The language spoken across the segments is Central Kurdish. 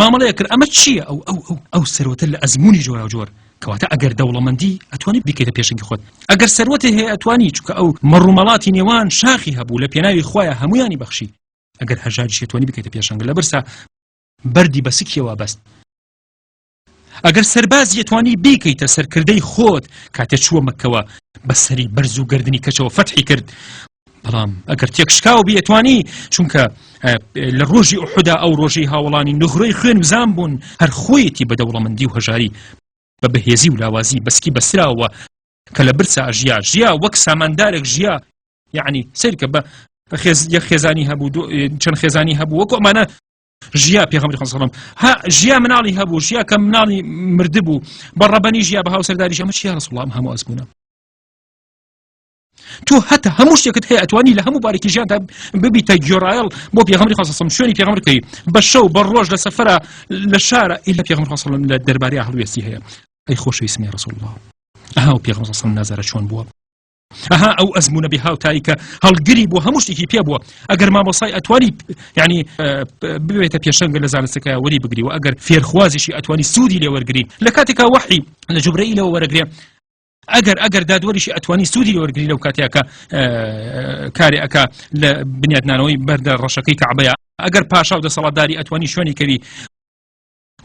مامەڵەیە کرد. ئەمە چییە؟ ئەو ئەو ئەو ئەو سەروەتە لە ئەزمموی جۆراوجۆر. کەواتە ئەگەر دەوڵەمەندی ئەتوانی بیکەیتە پێشەنگی خۆت، ئەگەر سەروەتی هەیە ئەتوانی، چونکە ئەو مەڕومەڵاتی نێوان شاخی هەبوو لە پێناوی خوایە هەمویانی بەخشی. ئەگەر هەژاریش ئەتوانی بکەیتە پێشەنگ، لە برسا بەردی بە سکیەوە بەست. ئەگەر سەربازی ئەتوانی بیکەیتە سەرکردەی خۆت، کاتێ چووە مەکەوە بە سەری بەرز و گردنی کەچەوە فەتحی کرد. بەڵام ئەگەر تێکشکاو بی ئەتوانی، چونکە لە ڕۆژی ئوحودا ئەو ڕۆژەی هاوڵانی نغرۆی خوێن و زام بوون، هەر خۆیەتی بە دەوڵەمەندی و هەژاری، بە بەهێزی و لاوازی، بەسکی بەسراوە کە لە برسا ژیا، ژیا وەک ساماندارێک ژیا. یعنی سەیرکە بە خێز یەک خێزانی هەبوو، چەند خێزانی هەبوو، وەکو ئەمانە ژیا. پێغەمبەری خوا صلی ها ژیا، مناڵی هەبوو، ژیا کە مناڵی مردبوو، بە ڕەبەنی ژیا، بە هاوسەرداریش. ئەمە چیە ڕسوڵ ئەم هەموو ئەزمونە؟ تۆ هەتا هەموو شتێکت هەیە ئەتوانی لە هەموو بارێکی ژیاندا ببیتە گوێڕایەڵ بۆ پێغەمبەری خوا صلی، شوێنی پێغەمبەر بکەی بە شەو بە ڕۆژ لە سەفەرە لە شارە، ئیلا پێغەمبەر خوا صلی لە دەربارەی هەڵوێستی هەیە. ئەی خۆشەویستم یا رسول الله، ئەها و پێغەمبەر صلی نازارە چۆن بووە، ئەها ئەو ئەزمونە بێ هاوتایی کە هەڵگری بۆ هەموو شتێکی پێ بووە. ئەگەر مامۆسای ئەتوانی یعنی ببێتە پێشەنگە لە زانستەکە وەری بگری، و ئەگەر فێرخوازیشی ئەتوانی سوودی لێوەرگری لە کاتێکا وەحی لە جوبرەئیلەوە وەرەگرێ. ئەگەر دادوەریشی ئەتوانی سوودی لێوەرگری لەو کاتێکە کارێ ئەکا لە بنیادنانەوەی بەردە ڕەشەکەی کەعبەیە. ئەگەر پاشا و دەسەڵاتداری ئەتوانی شوێنی کەوی،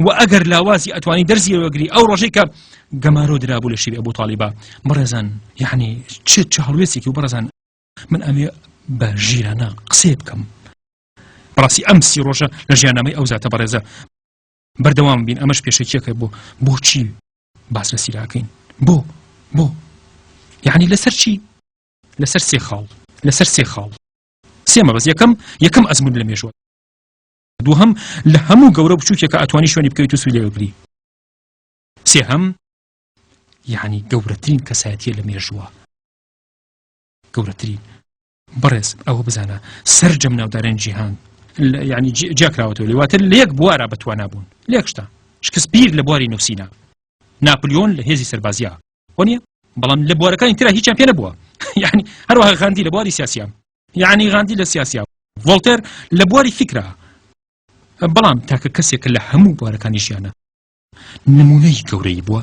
و ئەگەر لاوازی ئەتوانی دەرزی وەگری ئەو ڕۆژەی کە گەمارۆ درابوو لە شیری ئەبوو تالیبا. بەڕێزان یعنی چ چ هەڵوێستێکی و بەڕێزان، من ئەمێ بە ژیرانە قسەی بکەم. بەڕاستی ئەم 30 ڕۆژە لە ژیاننامەی ئەو زاتە بەڕێزە بەردەوام بین. ئەمەش پێشەکیەکە بۆ بۆچی باس لە سیراکەین، بۆ یعنی لەسەر چی؟ لەسەر سێ خاڵ، لەسەر سێ خاڵ، سێ مەبەست. یەکەم ئەزمون لە مێژوە. دووهەم لە هەموو گەورە بچووکێکە ئەتوانی شوێنی بکەویت و سوودی لێ بگری. سێهەم یعنی گەورەترین کەسایەتیە لە مێژووە، گەورەترین. بەڕێز ئەوە بزانە سەرجەم ناوداران جیهان یعنی جیاکراوەتەوە لێواتر لە یەک بوارە بەتوانا بوون لێک شتا. شکسپیر لە بواری نووسینە، ناپلیۆن لە هێزی سەربازیە وەنیە، بەڵام لە بوارەکانی ترا هیچیان پێ نەبووە. یعنی هەروەها غاندی لە بواری سیاسیە، یعنی غاندی لە سیاسیە، ڤۆڵتێر لە بواری فیکرا، بەڵام تاکە کەسێک لە هەموو بوارەکانی ژیانە نمونەی گەورەی بووە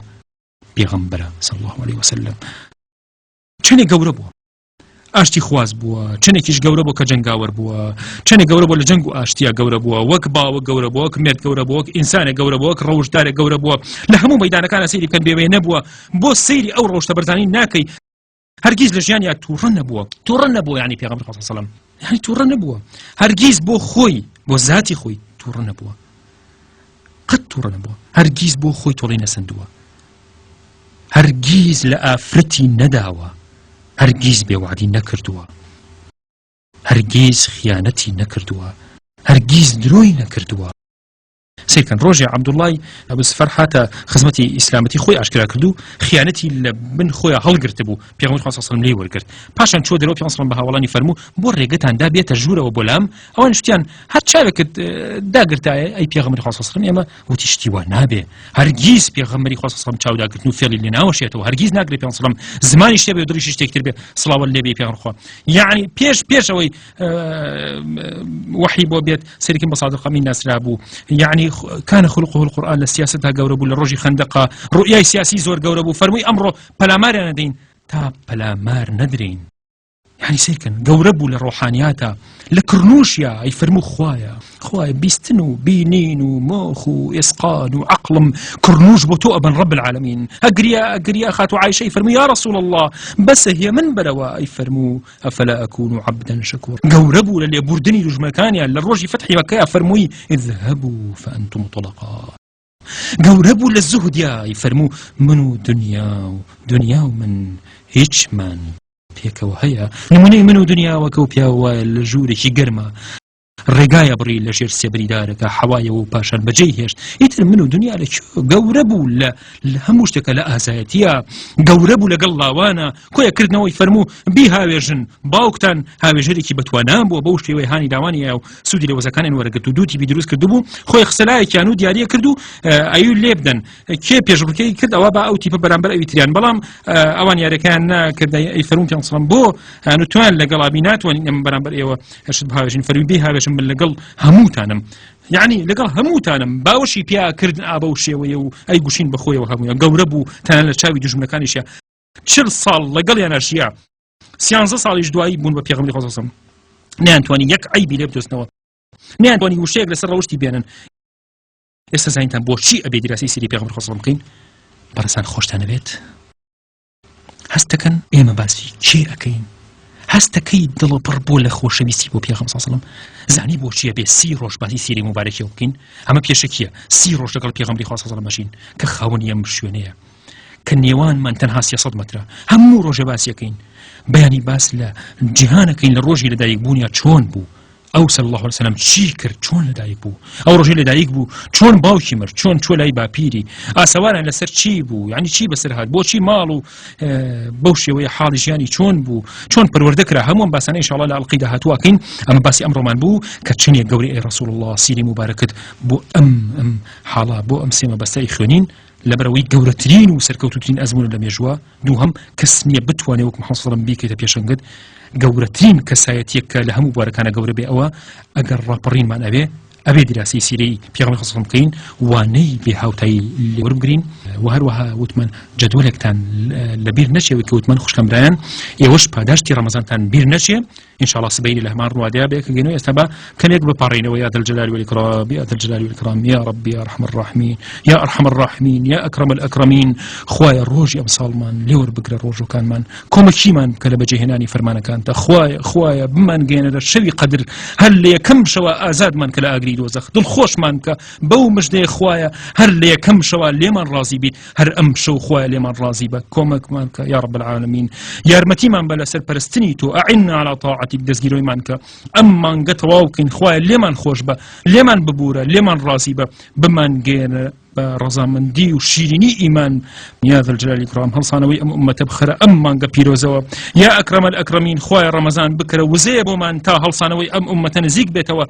پێغەمبەرە صلی الله عليه وسلم. چەندێک گەورە بووە، ئاشتی خواز بووە، چەندێکیش گەورە بوو کە جەنگاوەر بووە، چەندێک گەورە بوو لە جەنگ و ئاشتیا گەورە بووە، وەک باوە گەورە بووە، وەک مێرد گەورە بووە، وەک ئینسانێک گەورە بووە، وەک ڕەوشدارێک گەورە بووە. لە هەموو مەیدانەکانە سەیری بکەن بێوێ نەبووە. بۆ سەیری ئەو ڕەوشتە بەرزانی ناکەی؟ هەرگیز لە ژیانیا تووڕە نەبووە، تووڕە نەبووە، یعنی پێغەمبەر خوا صلی الله علیه و سلم یعنی تووڕە نەبووە هەرگیز، بۆ خۆی بۆ ذاتی خۆی تووڕە نەبووە، قەت تووڕە نەبووە، هەرگیز بۆ خۆی تۆڵی نەسەندووە، هەرگیز لە ئافرەتی نەداوە، هەرگیز بێوادی نەکردووە، هەرگیز خیانەتی نەکردووە، هەرگیز درۆی نەکردووە. سەیرکەن ڕۆژێ عەبدوڵای ئەبو سفەر هاتە خزمەتی، ئیسلامەتی خۆی ئاشکرا کرد و خیانەتی لە بن خۆیان هەڵگرتبوو، پێغەمبەر خوا صلی الله علیه و سلم لێی وەرگرت. پاشان چووە دەرەوە، پێغەمبەر صلی الله بە هاوەڵانی فەرموو بۆ ڕێگەتان دا بێتە ژوورەوە بۆ لام؟ ئەوان شتیان هەر چاوێکت داگرتایە ئەی پێغەمبەری خوا صلی الله علیه و سلم. ئێمە وتی شتی وا نابێ هەرگیز. پێغەمبەری خوا صلی الله علیه و سلم چاوداگرتن و فێڵی لێ ناوەشێتەوە، هەرگیز ناگرێت. پێغەمبەر صلی الله علیه و سلم زمانی شتێ بێ و دڵیشی شتێکتر بێ. سڵاوە لێ بێ پێغەمبەر خوا. یعنی پێش ئەوەی وحی بۆ بێت سەرکم بە صادق ئەمین ناسرا بوو، یعنی کان خلقه القرآن. لە سیاسەتدا گەورە بوو، لە ڕۆژی خەندەقا ڕؤیای سیاسی زۆر گەورە بوو، فەرمووی ئەمڕۆ پەلاماریان نەدەین تا پەلامار نەدرین. یعنی سەیرکەن گەورە بوو لە ڕۆحانیاتە، لە کڕنوشیا ئەی فەرموو خوایە خوایە بیستن و بینین و مۆخ و ئێسقان و عەقڵم کڕنوش بۆ تۆ ئەبن رب العالمین. ئەگریا ئەگریا، خاتو عایشەی فەرموو یا رسول الله بەسە هێ من بەرەوە، ئەی فەرموو ئەفلا ئەکون عبدا شکور. گەورە بوو لە لێبوردنی دوژمنەکانیان، لە ڕۆژی فەتحی مەککەیا فەرمووی اذهبوا فأنتم طلقاء. گەورە بوو لە زوهدیا، ئەی فەرموو من و دنیا و دنیا و من هیچمان پێکەوە هەیە. نمونەی من و دنیا وەکە و پیاو وایە لە ژوورێکی گەرمە ڕێگایە بڕی، لە ژێر سێبەری دارەکە حەوایەوە و پاشان بەجێی هێشت، ئیتر من و دنیا لە کوێ؟ گەورە بوو لە هەموو شتێکە، لە ئازایەتیە گەورە بوو، لەگەڵ لاوانە کۆیە کردنەوەی فەرموو بیهاوێژن، باوکتان هاوێژەرێکی بەتوانا بووە. بەو شێوەی هانی لاوانی و سوودی لە وەزەکانیان وەرەگرت و دوو تیپی دروست کردبوو، خۆی خسەلایەکیان و دیاریە کرد و ئەیو لێ بدەن کێ پێشبڕکێی کرد ئەوە با ئەو تیپە بەرامبەر ئەوی تریان، بەڵام ئەوان یاریەکەیان ناکرد. ئەی فەرموو پێ سڵام بۆ هەنوو توان لەگەڵ ئابی ناتوانین ئەم بەرامبەر ئێوە هەشت بهاوێژین؟ فەرمی بی هاوێژم، من لەگەڵ هەمووتانم. یعنی لەگەڵ هەمووتانم باوەشی پیا کردن ئابە و شێوەیە و ئەی گوشین بەخۆیەوە هەموویان گەورە بوو تەنانەت لە چاوی دوژمنەکانیشە 40 ساڵ لەگەڵیانە ژیا سیانزە ساڵیش دوایی بوون بە پێغەمبەری خوا صلی نیانتوانی یەک عەیبی لێ بدۆزنەوە نیانتوانی وشەیەک لەسەر ڕەوشتی بێنن. ئێستا زانیتان بۆچی ئەبێ دیراسی سیری پێغەمبەر خوا صلی بکەین؟ بەڕێزان خۆشتان ئەوێت؟ هەستەکەن ئێمە باسی کێ ئەکەین؟ هەستەکەی دڵە پڕ بۆ لە خۆشەویستی بۆ پێغەمبەر صلی الله زانی بۆچیە بێ سی ڕۆژ باسی سیری موبارەکی بکەین؟ ئەمە پێشەکیە سی ڕۆژ لەگەڵ پێغەمبەری خوا صلی الله بەژین کە خاوەنی ئەم شوێنەیە کە نێوانمان تەنها 300 مەترە هەموو ڕۆژێ باسیەکەین بەیانی باس لە جیهانەکەین لە ڕۆژی لەدایک بوونیا چۆن بوو ئەو صلی الله علیه وسلم چی کرد چۆن لەدایک بوو ئەو ڕۆژی لەدایک بوو چۆن باوکی مرد چۆن چۆ لای باپیری ئاسەواران لەسەر چی بوو یعنی چی بەسەر هات بۆچی ماڵ و بەو شێوەیە حاڵی ژیانی چۆن بوو چۆن پەروەردە کرا هەمووان باسانە ان شاء الله لە ئەڵقەی داهاتووەکەین ئەمە باسی ئەم ڕۆمان بوو کە چنێک گەورەی ئەی ڕسول الله سیری مبارەکت بۆ ئەم ئەم حاڵە بۆ ئەم سێمە بەستای خوێنین لەبەرئەوەی گەورەترین و سەرکەوتووترین ئەزموونە لە مێژووە، دووهەم کەس نییە بتوانێ وەک محەممەد سەڵم بیکەیتە پێشەنگت، گەورەترین کەسایەتییەک کە لە هەموو بوارەکانە گەورە بێ ئەوە ئەگەر ڕاپەڕینمان ئەوێ ئەبێ دیراسەی سیرەی پێغەمبەری خوا سەڵم بکەین وانەی بێ هاوتایی لێ وەربگرین و هەروەها وتمان جەدوەلێکتان لەبیر نەچێ کە وتمان خوشکان برایان ئێوەش پاداشتی ڕەمەزانتان بیر نەچێ ان شاء الله سبەینی لە هەمان ڕوادەیا بەیەکەگەینەوە ئێستا با کەمێک بپاڕینەوە یا ذا الجلال والإكرام یا ذا الجلال والإكرام یا رب یا أرحم الراحمین یا أرحم الراحمین یا أكرم الأكرمین خوایە ڕۆژی ئەمساڵمان لێوەر بگرە ڕۆژەکانمان کۆمەکیمان بکە لە بەجێهێنانی فەرمانەکانتە خوایە خوایە بمانگەیەنە لە شەوی قەدر هەر لە یەکەم شەوە ئازادمان کە لە ئاگری دۆزەخ دڵخۆشمان بکە بەو مژدەیە خوایە هەر لە یەکەم شەوە لێمان ڕازی بیت هەر ئەم شەو خوایە لێمان ڕازی بە کۆمەکمان کە یا رب العالمین یارمەتیمان بە لەسەر پەرستنی تۆ ئەعنا على طاعتك دەستگیرۆیمان کە ئەم مانگە تەواو بکەین خوایە لێمان خۆش بە لێمان ببوورە لێمان ڕازی بە بمانگەیەنە بە ڕەزامەندی و شیرینی ئیمان یا ذا الجلال والإكرام هەڵسانەوەی ئەم ئومەتە بخەرە ئەم مانگە پیرۆزەوە یا ئەکرەم الأکرمین خوایە ڕەمەزان بکەرە وزەیە بۆمان تا هەڵسانەوەی ئەم ئومەتە نزیک بێتەوە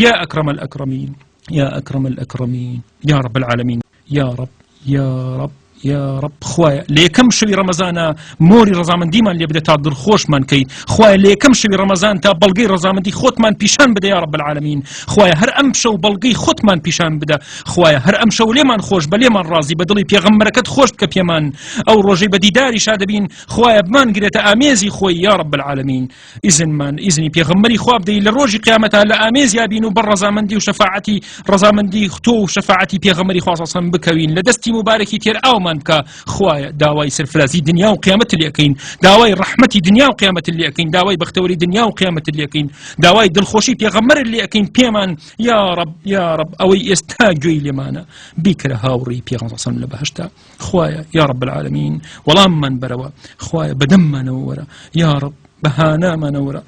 یا ئەکرەم الأکرمین یا ئەکرەم الأکرمین یا رب العالمین یاڕەب یاڕەب یاڕەب خوایە لە یەکەم شەوی ڕەمەزانە مۆری ڕەزامەندیمان لێ بدە تا دڵخۆشمان کەی خوایە لە یەکەم شەوی ڕەمەزان تا بەڵگەی ڕەزامەندی خۆتمان پیشان بدە یا رب العالمین خوایە هەر ئەم شەو بەڵگەی خۆتمان پیشان بدە خوایە هەر ئەم شەو لێمان خۆش بە لێمان ڕازی بە دڵی پێغەمبەرەکەت خۆش بکە پێمان ئەو ڕۆژەی بە دیداری شادەبین خوایە بمان گرێتە ئامێزی خۆی یا رب العالمین ئیزنمان ئیزنی پێغەمبەری خوا بدەی لە ڕۆژی قیامەتا لە ئامێزیا بین و بە ڕەزامەندی و شەفاعەتی ڕەزامەندی تۆ و شەفاعەتی پێغەمبەری خوا صلی بکەوین لە دەستی موبارەکی تێر ئاومان بکە خوایە داوای سەرفرازی دنیا و قیامەت لێکەین داوای ڕەحمەتی دنیا و قیامەت لێکەین داوای بەختەوەری دنیا و قیامەت لێکەین داوای دڵخۆشی پێغەمبەر لێکەین پێمان یا رب یا رب ئەوەی ئێستا گوێی لێمانە بیکرە هاوڕێی پێغەمبەر صلی لە بەهەشتا خوایە یا رب العالمین وەڵاممان بەرەوە خوایە بەدەممانەوە وەرە یا رب بەهانامانە وەرە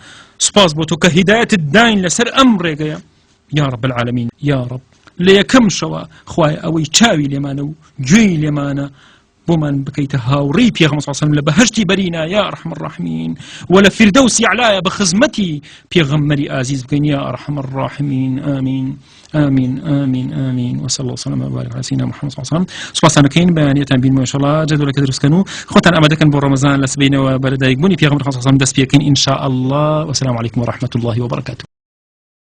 سوپاس بۆ تۆ کە هیدایەتت داین لەسەر ئەم ڕێگەیە یا رب العالمین یا رب لە یەکەم شەوە خوای ئەوەی چاوی لێمانە و گوێی لێمانە بۆمان بکەیتە هاوڕێی پێغەمبەر صلی الله علیه و سلم لە بەهەشتی بەرینا یا ارحم الراحمین و لە فیردەوسی عەلایە بە خزمەتی پێغەمبەری ئازیز بکەین یا ارحم الراحمین ئامین آمین آمین آمین وصلى الله وسلم وبارك على سيدنا محمد صلى الله عليه وسلم سوپاستان دەکەین بەیانیتان بینمەوە ان شاء الله جەدوەلەکە دروست کەن و خۆتان ئامادەکەن بۆ ڕەمەزان لە سبەینەوە بەلەدایکبوونی پێغەمبەر صلی الله علیه وسلم دەست پێکەین ان شاء الله والسلام علیکم ورحمة الله وبرکاته.